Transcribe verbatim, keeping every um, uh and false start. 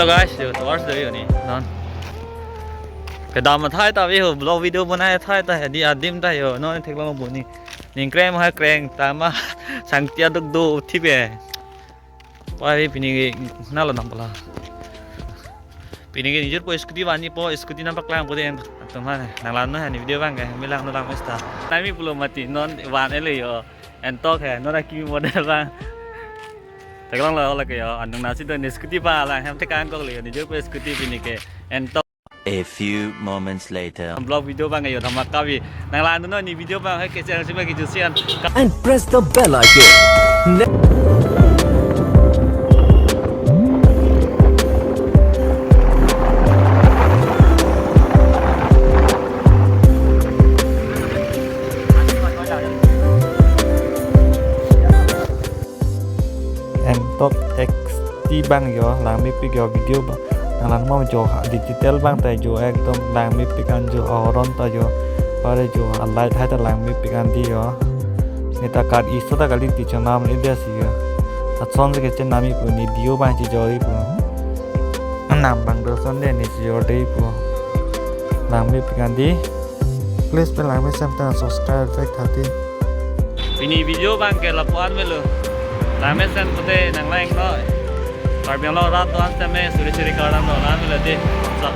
Hello guys, yo, towards the yo ni, non. Kedam athai ta vi ho, vlog video bonai athai ta, di adim ta yo, non theklong boni. Ning krem ha kreng, tama sangtia duk do thipe. Pai pini ke nalo nang pala. Pini ke nijor po scooty vani po, scooty nang paklang po den. Atum ha, nang lanu ha ni video bang ke, milang nulang mesta. Nami pulo mati, non van ele yo. Entok he, non aki model bang. Theklonglo lake yo, anung nasi do ni scooty pa lang, hem thekang kok le yo, nijor po scooty pini ke. Entok. A few moments later. Vlog video bang yo, thamak kavi. Nang lanu no ni video bang, he ke channel siba ki jusian. And press the bell icon. Ne- Entok X T bang yo, langmepik yo video bang. Nang langma jo ha, digital bang ta jo ekdom langmepik an jo, ahoron ta jo. Pare jo, a light hai ta langmepik an di yo. Neta kar iso ta kali ti chonam le dia si yo. Atson se ke chen nami pu ni dio bang si jori pu. Nam bang do son de ni si jori pu. Langmepik an di. Please pen langmesen ta subscribe vek thati. Pini video bang ke lapu-an melo. Langmesen pute nang lang no. Karbi Anglong rat tuan seme suri suri karam no lang melo di. Sa.